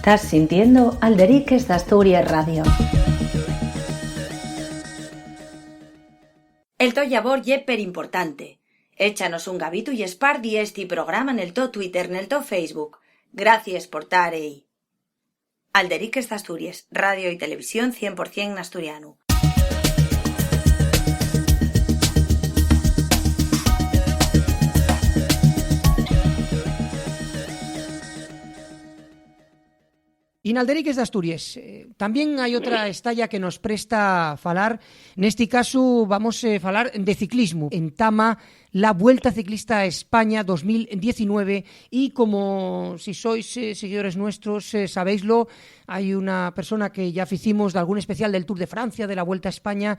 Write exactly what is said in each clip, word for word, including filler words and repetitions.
Tás sintiendo Alderiques d'Asturies Radio. El to llabor ye perimportante. Échanos un gabitu y espardi esti programa nel to Twitter, nel to Facebook. Gracies por tar ehí. Alderiques d'Asturies, radio y televisión cien por cien n'asturianu. Y n'Alderiques d'Asturies, eh, tamién hai otra estaya que nos presta falar. Nesti casu vamos, eh, falar de ciclismu. Entama la Vuelta Ciclista a España dos mil diecinueve y, como si sois, eh, seguidores nuestros, eh, sabéislo, hai una persona que ya ficimos d'algún especial del Tour de Francia, de la Vuelta a España,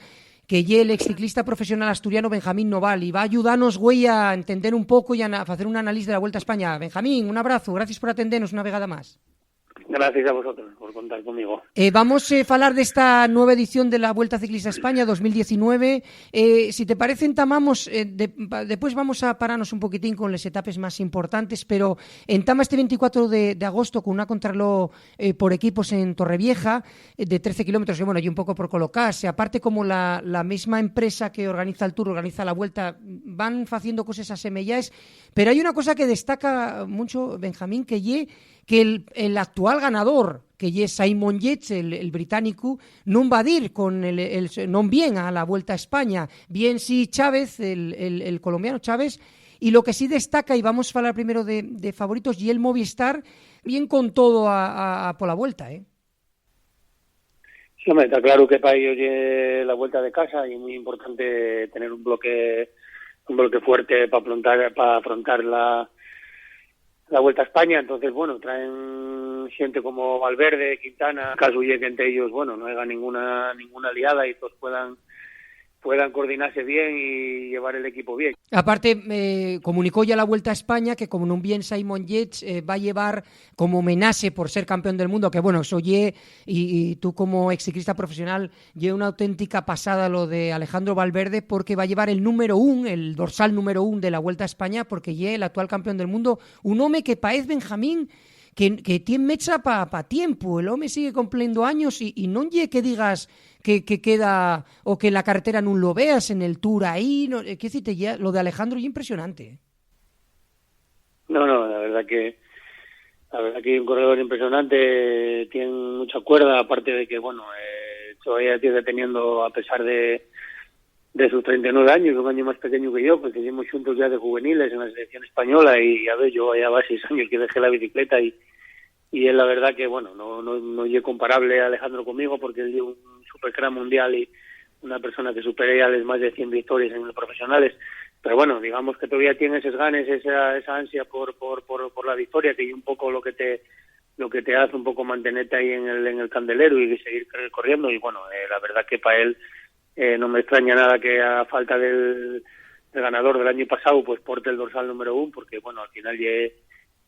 que ye l'ex ciclista profesional asturiano Benjamín Noval, y va ayudanos, güei, a entender un poco y a na-, facer un análisis de la Vuelta a España. Benjamín, un abrazu, gracias por atendenos una vegada más. Gracias a vosotros por contar conmigo. Eh, vamos, eh, falar d'esta nueva edición de la Vuelta Ciclista España dos mil diecinueve. Eh, si te parece, entamamos, eh, de-, pa-, después vamos a pararnos un poquitín con les etapes más importantes, pero entama este veinticuatro de, de agosto con una contrarreloj, eh, por equipos en Torrevieja, eh, de trece kilómetros, que, bueno, y un poco por colocarse. Aparte, como la, la misma empresa que organiza el Tour organiza la Vuelta, van faciendo coses asemeyaes, pero hai una cosa que destaca mucho, Benjamín, que ye que el, el actual ganador, que ye Simon Yates, el, el británicu, non va dir con el, el, non vien a la Vuelta a España, vien sí Chávez, el, el, el colombiano Chávez, y lo que sí destaca, y vamos a falar primero de, de favoritos, y el Movistar, bien con todo a, a, a pola Vuelta, ¿eh? Sí, home, ta claro que pa ellos ye la vuelta de casa y es muy importante tener un bloque, un bloque fuerte pa afrontar, pa afrontar la, la Vuelta a España. Entonces, bueno, traen gente como Valverde, Quintana, caso ye que entre ellos, bueno, no haya ninguna, ninguna liada y todos puedan, puedan coordinarse bien y llevar el equipo bien. Aparte, eh, comunicó ya la Vuelta a España que, como non vien Simon Yates, eh, va a llevar como homenaxe por ser campeón del mundo, que, bueno, eso ye, y, y tú como ex ciclista profesional, ye una auténtica pasada lo de Alejandro Valverde, porque va a llevar el número un, el dorsal número un de la Vuelta a España, porque ye el actual campeón del mundo, un home que paez, Benjamín, que, que tien mecha pa, pa tiempu. El home sigue cumpliendo años y, y non ye que digas que, que queda o que la carretera nun lo veas en el Tour ahí, no, eh, quiero decirte, ya, lo de Alejandro ye impresionante. No, no, la verdad que, la verdad que un corredor impresionante, tiene mucha cuerda, aparte de que, bueno, eh, todavía sigue teniendo, a pesar de, de sus treinta y nueve años, un año más pequeño que yo, porque hicimos juntos ya de juveniles en la selección española y, a ver, yo ya va seis años que dejé la bicicleta y, y es la verdad que, bueno, no, no, no ye comparable Alejandro conmigo porque él es un supercrack mundial y una persona que supera ya les más de cien victorias en los profesionales. Pero bueno, digamos que todavía tiene esos ganes, esa, esa ansia por, por, por, por la victoria, que es un poco lo que te, lo que te hace un poco mantenerte ahí en el, en el candelero y seguir corriendo. Y bueno, eh, la verdad que para él, eh, no me extraña nada que a falta del, del ganador del año pasado, pues porte el dorsal número uno, porque bueno, al final ye,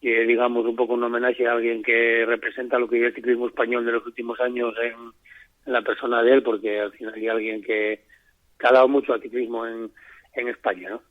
ye, digamos, un poco un homenaje a alguien que representa lo que es el ciclismo español de los últimos años en, en la persona de él, porque al final hay alguien que, que ha dado mucho al ciclismo en, en España, ¿no?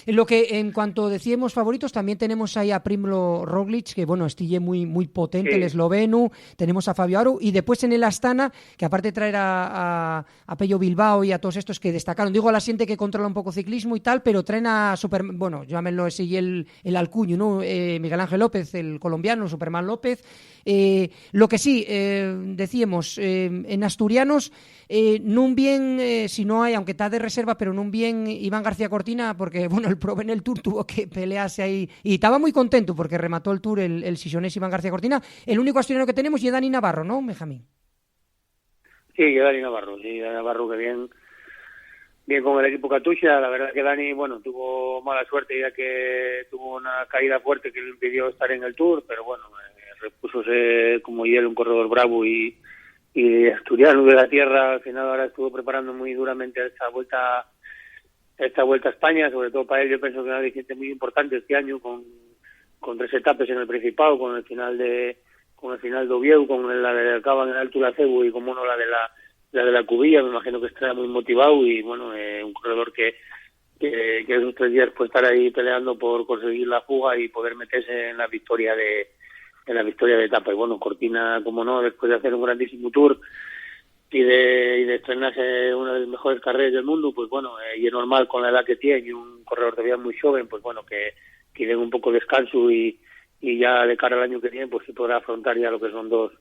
Lo que, en cuanto decíamos favoritos, también tenemos ahí a Primož Roglič, que, bueno, este ye muy, muy potente, sí, el eslovenu, tenemos a Fabio Aru, y después en el Astana, que aparte de traer a, a, a Pello Bilbao y a todos estos que destacaron, digo, a la gente que controla un poco ciclismo y tal, pero traen a Super-, bueno, llámenlo ese y el, el alcuño, ¿no? Eh, Miguel Ángel López, el colombiano, Superman López. Eh, lo que sí, eh, decíamos, eh, en asturianos, eh, nun vien, eh, si no hay, aunque está de reserva, pero nun vien Iván García Cortina, porque, bueno, el prove en el Tour tuvo que pelearse ahí, y estaba muy contento porque remató el Tour el, el sisonés Iván García Cortina. El único asturiano que tenemos ye Dani Navarro, ¿no, Benjamín? Sí, que Dani Navarro, sí, Dani Navarro que bien, bien con el equipo Katusha. La verdad que Dani, bueno, tuvo mala suerte ya que tuvo una caída fuerte que le impidió estar en el Tour, pero bueno, eh, repúsose como él, un corredor bravo y, y asturiano de la tierra. Al final ahora estuvo preparando muy duramente esta vuelta, esta vuelta a España, sobre todo para él. Yo pienso que es una vicente muy importante este año con, con tres etapas en el Principado, con el final de, con el final de Oviedo, con la de Cava en el Alto de la Cebo y, como no, la de la, la de la Cubilla. Me imagino que estará muy motivado y, bueno, eh, un corredor que, que, que esos tres días puede estar ahí peleando por conseguir la fuga y poder meterse en la victoria de, en la victoria de etapa. Y bueno, Cortina, como no, después de hacer un grandísimo Tour y de, y de estrenarse una de las mejores carreras del mundo, pues bueno, eh, y es normal con la edad que tiene y un corredor todavía muy joven, pues bueno, que, que le den un poco de descanso y, y ya de cara al año que viene, pues se podrá afrontar ya lo que son dos,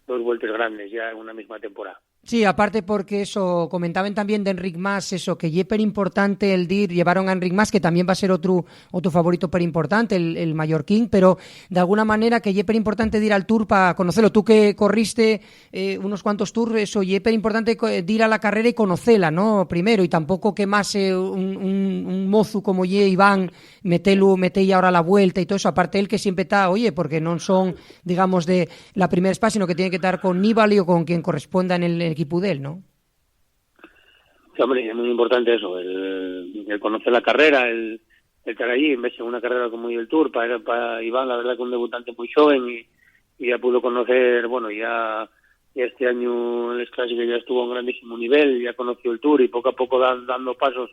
dos vueltas grandes ya en una misma temporada. Sí, aparte porque eso, comentaban también de Enric Mas, eso, que ye per importante el dir, llevaron a Enric Mas, que también va a ser otro, otro favorito per importante, el, el mallorquín, pero de alguna manera que ye per importante dir al Tour pa conocelo. Tú que corriste eh, unos cuantos Tours, eso, ye per importante co- dir a la carrera y conocela, ¿no? Primero, y tampoco quemase un, un, un mozu como ye Iván, metelu, meté y ahora la vuelta y todo eso. Aparte él que siempre está, oye, porque no son, digamos, de la primera spa, sino que tiene que estar con Nibali o con quien corresponda en el equipo de él, ¿no? Sí, hombre, es muy importante eso, el, el conocer la carrera, el, el estar allí, en vez de una carrera como el Tour, para, para Iván, la verdad que un debutante muy joven y, y ya pudo conocer, bueno, ya, ya este año en las clásicas ya estuvo a un grandísimo nivel, ya conoció el Tour y poco a poco dan, dando pasos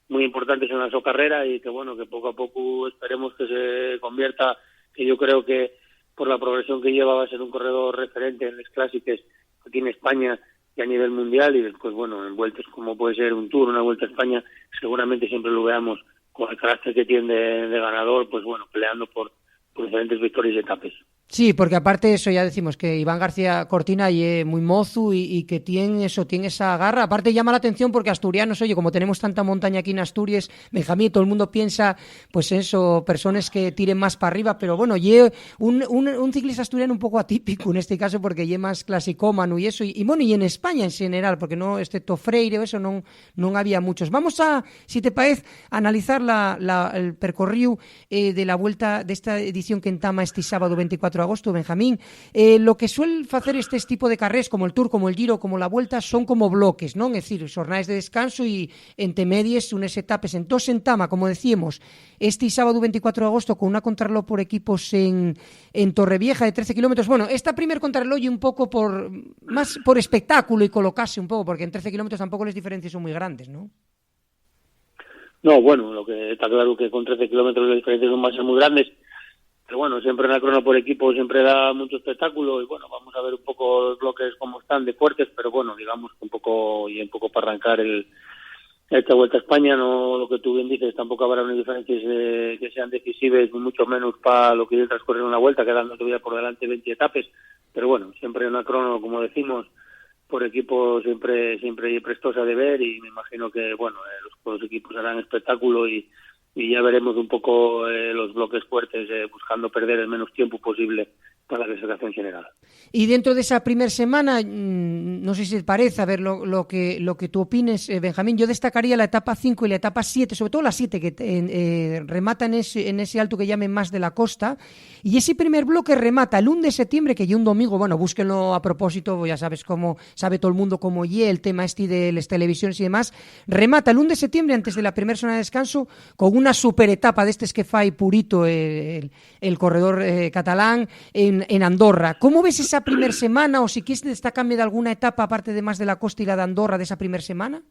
muy importantes en la su carrera y que, bueno, que poco a poco esperemos que se convierta, que yo creo que por la progresión que lleva va a ser un corredor referente en las clásicas aquí en España y a nivel mundial y después, bueno, en vueltas como puede ser un Tour, una Vuelta a España, seguramente siempre lo veamos con el carácter que tiene de, de ganador, pues bueno, peleando por, por diferentes victorias y etapas. Sí, porque aparte eso ya decimos que Iván García Cortina ye muy mozu y, y que tiene eso, tiene esa garra. Aparte llama la atención porque asturianos, oye, como tenemos tanta montaña aquí en Asturias, Benjamín, todo el mundo piensa, pues eso, personas que tiren más para arriba, pero bueno, ye un, un, un ciclista asturiano un poco atípico en este caso porque ye más clasicómano y eso, y, y bueno, y en España en general, porque no, excepto Freire o eso, no, no había muchos. Vamos a, si te parece, analizar la, la, el percorríu eh, de la vuelta de esta edición que entama este sábado veinticuatro de agosto, Benjamín. Eh, lo que suel facer este tipo de carrés, como el Tour, como el Giro, como la Vuelta, son como bloques, ¿non? Es decir, xornaes de descanso y ente medies unes etapes. Entós entama, como decíamos, este sábado veinticuatro de agosto con una contrarreloj por equipos en, en Torrevieja de trece kilómetros. Bueno, esta primer contrarreloj y un poco por, más por espectáculo y colocarse un poco, porque en trece kilómetros tampoco las diferencias son muy grandes, ¿no? No, bueno, lo que está claro que con trece kilómetros las diferencias no van a ser muy grandes, pero bueno, siempre una crono por equipo siempre da mucho espectáculo y bueno, vamos a ver un poco los bloques cómo están de fuertes, pero bueno, digamos que un poco y un poco para arrancar el, esta Vuelta a España, no, lo que tú bien dices, tampoco habrá unas diferencias eh, que sean decisivas, ni mucho menos para lo que es el transcurrir una vuelta, quedando todavía por delante veinte etapes, pero bueno, siempre una crono, como decimos, por equipo siempre siempre es prestosa de ver y me imagino que bueno eh, los, los equipos harán espectáculo y, y ya veremos un poco eh, los bloques fuertes eh, buscando perder el menos tiempo posible para la clasificación general. Y dentro de esa primera semana, mm, no sé si te parece, a ver lo, lo que, lo que tú opines, eh, Benjamín, yo destacaría la etapa cinco y la etapa siete, sobre todo la siete, que eh, eh, remata en ese, en ese alto que llamen Mas de la Costa, y ese primer bloque remata el un de septiembre, que ye un domingo, bueno, búsquenlo a propósito, ya sabes cómo, sabe todo el mundo cómo ye el tema este de las televisiones y demás, remata el un de septiembre antes de la primera semana de descanso con una super etapa de estes que fai Purito, el, el, el corredor eh, catalán, en, en Andorra. ¿Cómo ves esa primera semana o si quieres destacarme de alguna etapa aparte de Mas de la Costa y la de Andorra de esa primera semana?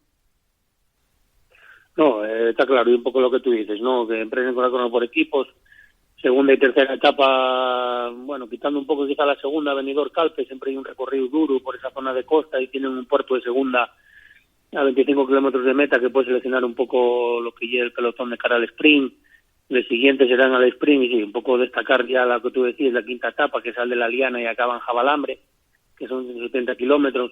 No, eh, está claro, y un poco lo que tú dices, ¿no? Que emprenden con la crono por equipos, segunda y tercera etapa, bueno, quitando un poco quizá la segunda, Benidorm Calpe, siempre hay un recorrido duro por esa zona de costa y tienen un puerto de segunda a veinticinco kilómetros de meta que puede seleccionar un poco lo que lleva el pelotón de cara al sprint. Los siguientes serán al sprint y sí, un poco destacar ya la que tú decías, la quinta etapa, que sale de la Liana y acaba en Jabalambre, que son setenta kilómetros.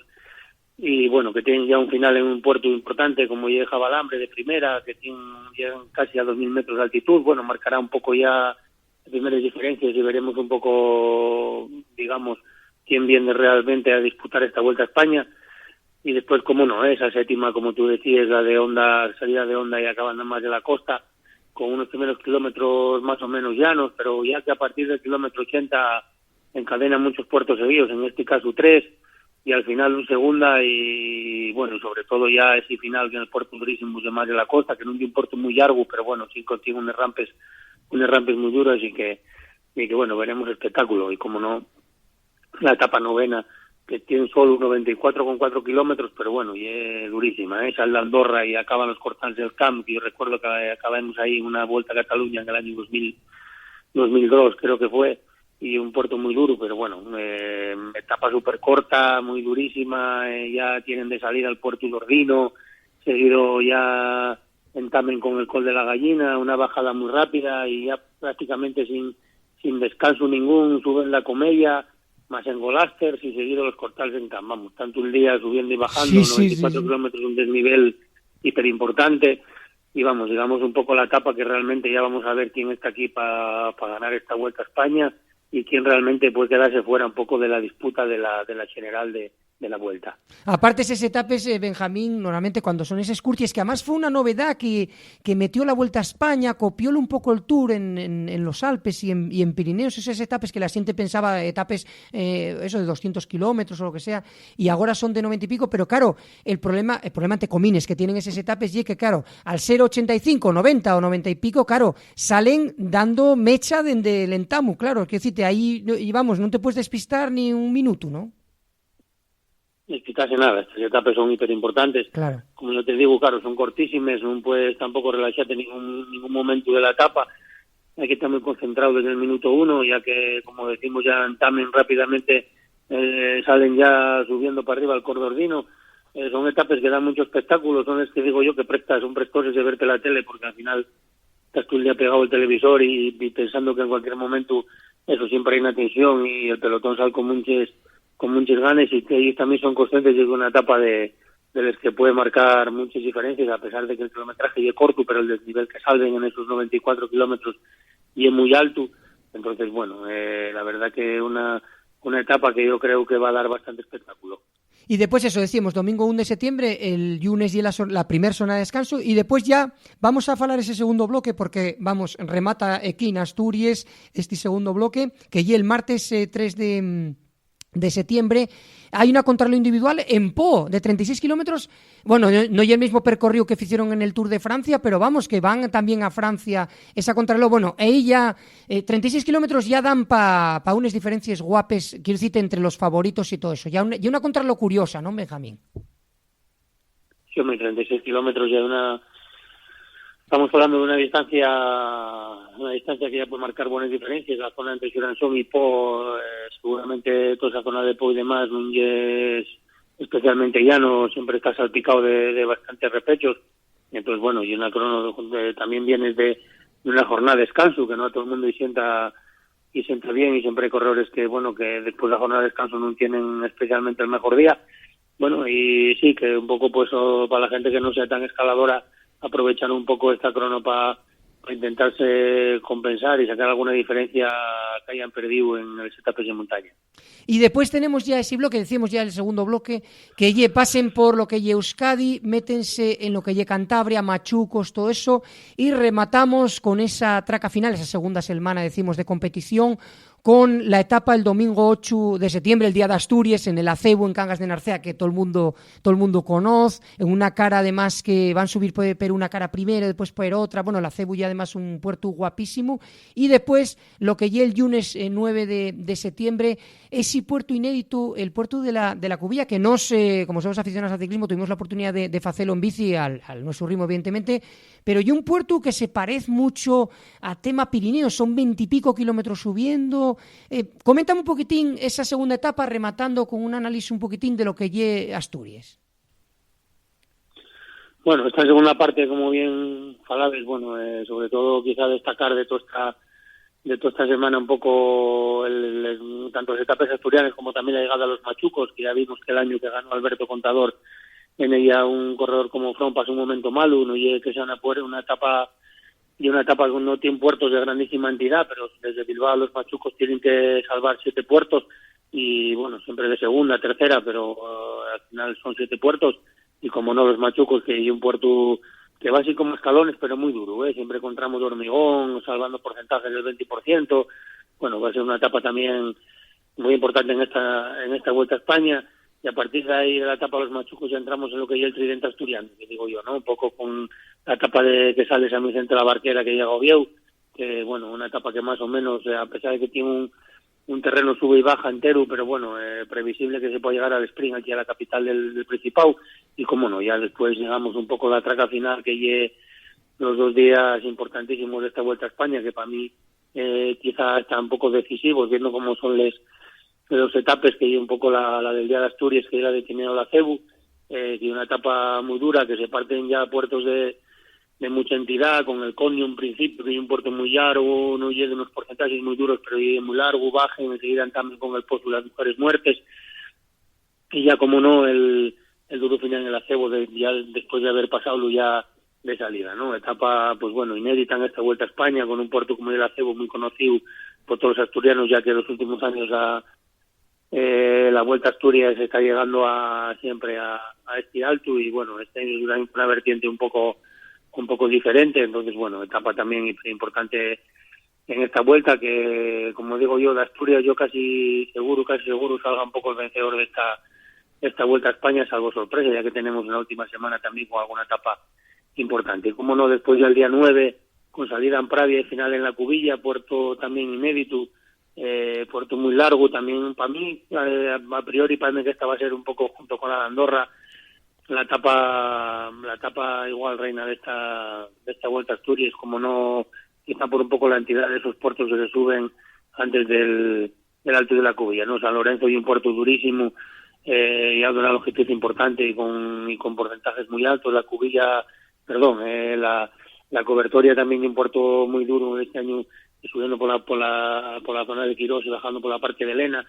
Y bueno, que tienen ya un final en un puerto importante como llega Jabalambre de primera, que tienen, llegan casi a dos mil metros de altitud. Bueno, marcará un poco ya las primeras diferencias y veremos un poco, digamos, quién viene realmente a disputar esta Vuelta a España. Y después, como no, esa séptima, como tú decías, la de Honda, salida de Honda y acabando más de la costa, con unos primeros kilómetros más o menos llanos, pero ya que a partir del kilómetro ochenta encadena muchos puertos seguidos, en este caso tres, y al final un segunda, y bueno, sobre todo ya ese final que en el puerto durísimo de Mar de la Costa, que no es un puerto muy largo, pero bueno, sí contiene unas rampas, unas rampas muy duras y que, y que bueno, veremos espectáculo, y como no, la etapa novena, que tiene solo noventa y cuatro coma cuatro kilómetros, pero bueno, y es durísima, ¿eh? Sale de Andorra y acaban los Cortals del Camp, que yo recuerdo que acabamos ahí una vuelta a Cataluña en el año dos mil, dos mil dos, creo que fue, y un puerto muy duro, pero bueno, eh, etapa súper corta, muy durísima, eh, ya tienen de salida al puerto d'Ordino, seguido ya entamen con el Col de la Gallina, una bajada muy rápida y ya prácticamente sin, sin descanso ningún, suben la Comella, más en Golasters y seguido los Cortales en Can. Vamos, tanto un día subiendo y bajando, sí, sí, noventa y cuatro kilómetros, un desnivel hiperimportante. Y vamos, digamos un poco la etapa que realmente ya vamos a ver quién está aquí para ganar esta Vuelta a España y quién realmente puede quedarse fuera un poco de la disputa de la, de la general de, de la Vuelta. Aparte, eses etapes, eh, Benjamín, normalmente cuando son eses curties, que además fue una novedad que, que metió la Vuelta a España, copióle un poco el Tour en, en, en los Alpes y en, y en Pirineos, eses etapes que la gente pensaba, etapes, eh, eso, de doscientos kilómetros o lo que sea, y ahora son de noventa y pico, pero claro, el problema, el problema entre comines que tienen eses etapes ye que, claro, al ser ochenta y cinco, noventa o noventa y pico, claro, salen dando mecha dende el entamu, claro, quiero decirte, ahí, no, y vamos, no te puedes despistar ni un minuto, ¿no? Ni quitarse nada, estas etapas son hiperimportantes. Claro. Como yo te digo, claro, son cortísimas, no puedes tampoco relaxarte en ningún, ningún momento de la etapa. Hay que estar muy concentrado desde el minuto uno, ya que, como decimos, ya entamen rápidamente, eh, salen ya subiendo para arriba el Col d'Ordino. Eh, son etapas que dan mucho espectáculo, son las que digo yo que prestas, son prestoses de verte la tele, porque al final estás todo el día pegado al televisor y, y pensando que en cualquier momento, eso, siempre hay una tensión y el pelotón sale con muchas, con muchas ganas, y que ellos también son conscientes de que una etapa de, de las que puede marcar muchas diferencias, a pesar de que el kilometraje es corto, pero el desnivel que salen en esos noventa y cuatro kilómetros y es muy alto. Entonces, bueno, eh, la verdad que una, una etapa que yo creo que va a dar bastante espectáculo. Y después, eso decimos, domingo un de septiembre, el llunes ye la, so- la primer zona de descanso, y después ya vamos a falar ese segundo bloque, porque, vamos, remata aquí en Asturies este segundo bloque, que ye el martes, eh, tres de, mm, de septiembre. Hay una contrarreloj individual en Po, de trenta y seis kilómetros. Bueno, no, no ye el mismo percorríu que hicieron en el Tour de Francia, pero vamos, que van también a Francia esa contrarreloj. Bueno, ahí ya, eh, trenta y seis kilómetros ya dan pa, pa unes diferencies guapes, quiero decirte, entre los favoritos y todo eso. Ya un, y una contrarreloj curiosa, ¿no, Benjamín? Sí, hombre, trenta y seis kilómetros ya una, estamos hablando de una distancia, una distancia que ya puede marcar buenas diferencias. La zona entre Jurançon y Po, eh, seguramente toda esa zona de Po y demás, no es especialmente llano, siempre está salpicado de, de bastantes repechos. Entonces, bueno, y una crono, eh, también vienes de, de una jornada de descanso, que no a todo el mundo y sienta, y sienta bien, y siempre hay corredores que, bueno, que después de la jornada de descanso no tienen especialmente el mejor día. Bueno, y sí, que un poco, pues, o, para la gente que no sea tan escaladora, aprovechar un poco esta crono para intentarse compensar y sacar alguna diferencia que hayan perdido en las etapas de montaña. Y después tenemos ya ese bloque, decíamos ya el segundo bloque, que ye, pasen por lo que ye Euskadi, métense en lo que ye Cantabria, Machucos, todo eso, y rematamos con esa traca final, esa segunda selmana, decimos, de competición, con la etapa el domingo ocho de septiembre, el Día d'Asturies, en el Acebu, en Cangas de Narcea, que todo el mundo, todo el mundo conoz, en una cara además que van subir por, por una cara primero, después por otra, bueno, el Acebu ya además un puerto guapísimo, y después lo que ye el llunes, eh, nueve de, de septiembre, ese puerto inédito, el puerto de la, de la Cubilla, que no sé, como somos aficionados al ciclismo, tuvimos la oportunidad de, de facelo en bici, al, al nuestro ritmo, evidentemente, pero ye un puerto que se parece mucho a tema Pirineo, son veintipico kilómetros subiendo. Eh, coméntame un poquitín esa segunda etapa, rematando con un análisis un poquitín de lo que ye Asturies. Bueno, esta segunda parte, como bien falabes, bueno, eh, sobre todo quizá destacar de toda esta, de toda esta semana un poco el, el, tanto las etapas asturianas como también la llegada a los Machucos, que ya vimos que el año que ganó Alberto Contador en ella un corredor como Froome pasó un momento malo, no ye que sea una, puer- una etapa y una etapa que no tiene puertos de grandísima entidad, pero desde Bilbao a los Machucos tienen que salvar siete puertos y, bueno, siempre de segunda, tercera, pero, eh, al final son siete puertos y, como no, los Machucos, que hay un puerto que va así como escalones, pero muy duro, ¿eh? Siempre encontramos hormigón, salvando porcentajes del veinte por ciento. Bueno, va a ser una etapa también muy importante en esta, en esta Vuelta a España. Y a partir de ahí, de la etapa a los Machucos, ya entramos en lo que es el tridente asturiano, que digo yo, ¿no? Un poco con la etapa de que sale San Vicente de la Barquera, que llega a Oviedo, que, bueno, una etapa que más o menos, eh, a pesar de que tiene un, un terreno sube y baja entero, pero bueno, eh, previsible que se pueda llegar al sprint aquí a la capital del, del Principado. Y cómo no, ya después llegamos un poco a la traca final, que lle los dos días importantísimos de esta Vuelta a España, que para mí eh, quizá hasta un poco decisivos, viendo cómo son les, los etapes, que hay un poco la, la del Día de Asturias, que es la de Tineo la Cebu, eh, que es una etapa muy dura, que se parten ya puertos de, de mucha entidad, con el Conio en principio, que es un puerto muy largo, no llega unos porcentajes muy duros, pero es muy largo, bajen, enseguida también con el pozo de las mujeres muertes, y ya, como no, el, el duro final en el acebo, de, ya después de haber pasado ya de salida, ¿no? Etapa, pues bueno, inédita en esta Vuelta a España, con un puerto como el acebo muy conocido por todos los asturianos, ya que en los últimos años la, eh, la Vuelta a Asturias está llegando a, siempre a, a este alto, y bueno, este año es una, una vertiente un poco, un poco diferente, entonces, bueno, etapa también importante en esta vuelta, que, como digo yo, de Asturias yo casi seguro, casi seguro salga un poco el vencedor de esta, de esta Vuelta a España, salvo sorpresa, ya que tenemos una última semana también con alguna etapa importante. Y como no, después ya el día nueve, con salida en Pravia y final en La Cubilla, puerto también inédito, eh, puerto muy largo también. Para mí, eh, a priori, parece que esta va a ser un poco, junto con la de Andorra, la etapa, la etapa igual reina de esta, de esta Vuelta a Asturias, como no, quizá por un poco la entidad de esos puertos que se suben antes del, del Alto de la Cubilla, ¿no? San Lorenzo y un puerto durísimo, eh, y de una longitud importante y con, y con porcentajes muy altos. La Cubilla, perdón, eh, la, la Cobertoria también un puerto muy duro este año, subiendo por la, por la, por la zona de Quirós y bajando por la parte de Lena.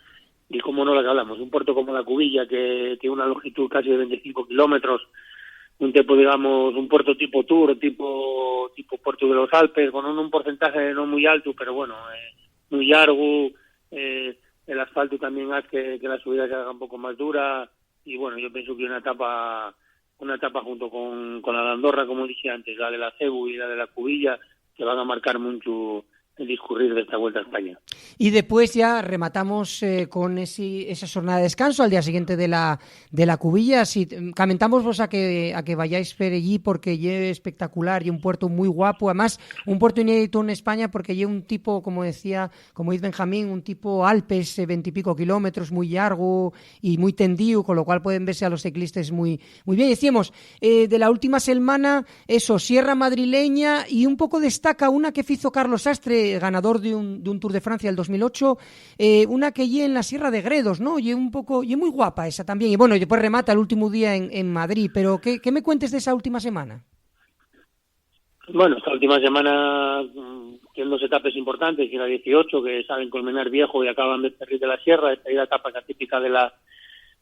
Y como no, la que hablamos, un puerto como la Cubilla, que tiene una longitud casi de veinticinco kilómetros, un tipo, digamos, un puerto tipo Tour, tipo, tipo Puerto de los Alpes, con un, un porcentaje no muy alto, pero bueno, eh, muy largo, eh, el asfalto también hace que, que la subida se haga un poco más dura, y bueno, yo pienso que una etapa, una etapa junto con, con la de Andorra, como dije antes, la de la Cebu y la de la Cubilla, que van a marcar mucho el discurrir de esta Vuelta a España. Y después ya rematamos, eh, con esi, esa xornada de descanso al día siguiente de la, de la Cubilla. Si, mm, camentamos vos a que, a que vayáis per allí, porque ye espectacular, ye un puerto muy guapo, además un puerto inédito en España, porque ye un tipo, como decía, como dice Benjamín, un tipo Alpes, eh, veintipico kilómetros, muy largo y muy tendido, con lo cual pueden verse a los ciclistas muy, muy bien. Decíamos, eh, de la última semana, eso, Sierra Madrileña, y un poco destaca una que fizo Carlos Sastre, ganador de un, de un Tour de Francia del dos mil ocho, eh, una que ye en la Sierra de Gredos, ¿no? Y un poco, y muy guapa esa también. Y bueno, y después remata el último día en, en Madrid. Pero, ¿qué, qué me cuentes de esa última semana? Bueno, esta última semana, mm, tiene dos etapas importantes, que la dieciocho, que salen Colmenar Viejo y acaban Becerril de la Sierra. Esta es la etapa que típica de la,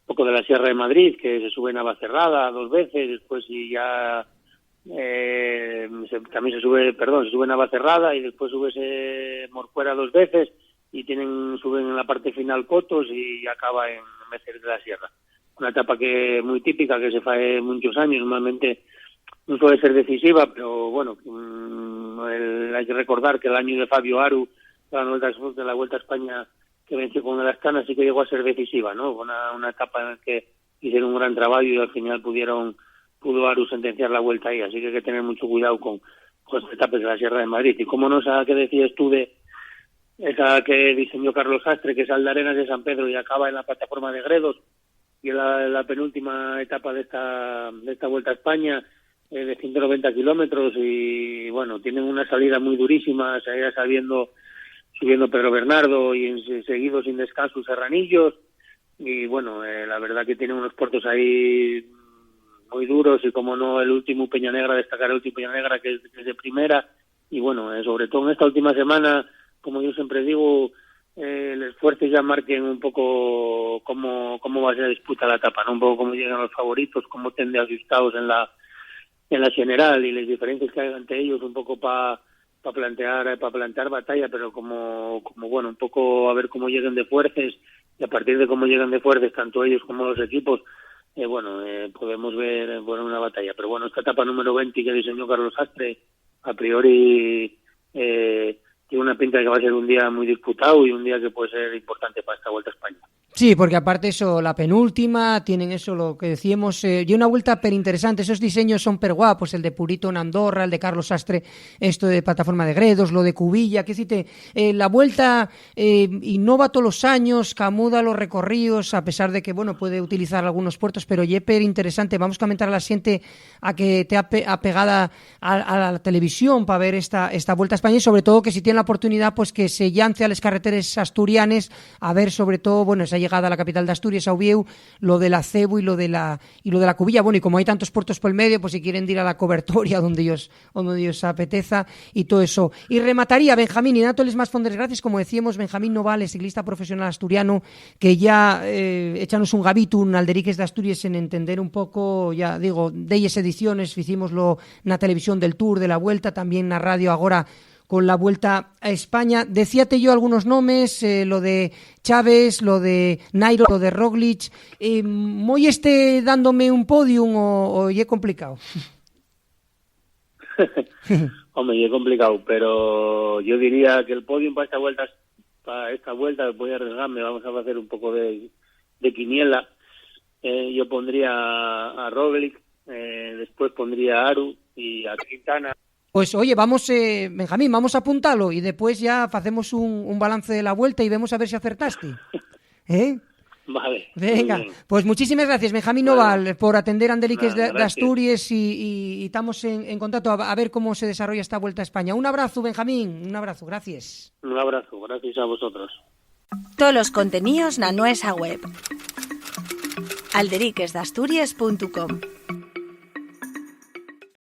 poco de la Sierra de Madrid, que se sube Navacerrada dos veces, después y ya, eh, se, también se sube, perdón, se sube Navacerrada y después subes Morcuera dos veces, y tienen, suben en la parte final Cotos y acaba en Becerril de la Sierra. Una etapa que muy típica, que se fai muchos años, normalmente no suele ser decisiva, pero bueno, mm, el, hay que recordar que el año de Fabio Aru, la vuelta, de la Vuelta a España que venció con el Astana, sí que llegó a ser decisiva, ¿no? Una, una etapa en la que hicieron un gran trabajo y al final pudieron, pudo Aru sentenciar la vuelta ahí, así que hay que tener mucho cuidado con, con estas etapas de la Sierra de Madrid. Y como no, esa que decías tú de esa que diseñó Carlos Sastre, que sale de Arenas de San Pedro y acaba en la plataforma de Gredos, y es la, la penúltima etapa de esta, de esta Vuelta a España, eh, de ciento noventa kilómetros, y bueno, tienen una salida muy durísima, salida saliendo, subiendo Pedro Bernardo y en, seguido sin descanso Serranillos, y bueno, eh, la verdad que tienen unos puertos ahí muy duros, y como no, el último Peña Negra, destacar el último Peña Negra, que es, que es de primera, y bueno, eh, sobre todo en esta última semana, como yo siempre digo, eh, los esfuerzos ya marquen un poco cómo, cómo va a ser la disputa de la etapa, ¿no? Un poco cómo llegan los favoritos, cómo estén de ajustados en la, en la general, y las diferencias que hay entre ellos, un poco para pa plantear, para plantear batalla, pero como, como, bueno, un poco a ver cómo lleguen de fuerzas, y a partir de cómo lleguen de fuerzas, tanto ellos como los equipos, eh, bueno, eh, podemos ver, eh, bueno, una batalla. Pero bueno, esta etapa número veinte que diseñó Carlos Sastre, a priori, eh, tiene una pinta de que va a ser un día muy disputado y un día que puede ser importante para esta Vuelta a España. Sí, porque aparte eso, la penúltima, tienen eso, lo que decíamos, eh, y una vuelta per interesante, esos diseños son per guapos, el de Purito en Andorra, el de Carlos Sastre, esto de plataforma de Gredos, lo de Cubilla, que cite, eh, la vuelta eh, innova todos los años, camuda los recorríos, a pesar de que, bueno, puede utilizar algunos puertos, pero ye per interesante. Vamos a comentar a la xente a que te ape, apegada a, a la televisión pa ver esta, esta Vuelta a España y sobre todo que si tiene la oportunidad, pues que se llance a les carreteres asturianes a ver sobre todo, bueno, esa llegada a la capital de Asturias, a Uvieu, lo del acebu y lo de la, y lo de la Cubilla. Bueno, y como hay tantos puertos por el medio, pues si quieren ir a la Cobertoria, donde ellos, donde ellos apeteza y todo eso. Y remataría, Benjamín, y dándoles más fondes gracias, como decíamos, Benjamín Novales, ciclista profesional asturiano, que ya eh, échanos un gabitu, un Alderiques de Asturias, en entender un poco, ya digo, delles ediciones, hicimoslo na televisión del Tour, de la Vuelta, también na radio agora con la Vuelta a España. Decíate yo algunos nomes, eh, lo de Chaves, lo de Nairo, lo de Roglic. Eh, ¿moi este dándome un podium o, o ye complicado? Hombre, ye complicado, pero yo diría que el podium para esta vuelta, para esta vuelta, voy a arriesgarme, vamos a hacer un poco de, de quiniela. Eh, yo pondría a Roglic, eh, después pondría a Aru y a Quintana. Pues oye, vamos, eh, Benjamín, vamos a apuntalo y después ya hacemos un, un balance de la vuelta y vemos a ver si acertaste. ¿Eh? Vale. Venga, pues muchísimas gracias, Benjamín Noval, por atender Andeliques de, de Asturias y, y, y, estamos en, en contacto a, a, ver cómo se desarrolla esta Vuelta a España. Un abrazo, Benjamín, un abrazo, gracias. Un abrazo, gracias a vosotros. Todos los contenidos na nuestra web, alderiquesdasturias punto com.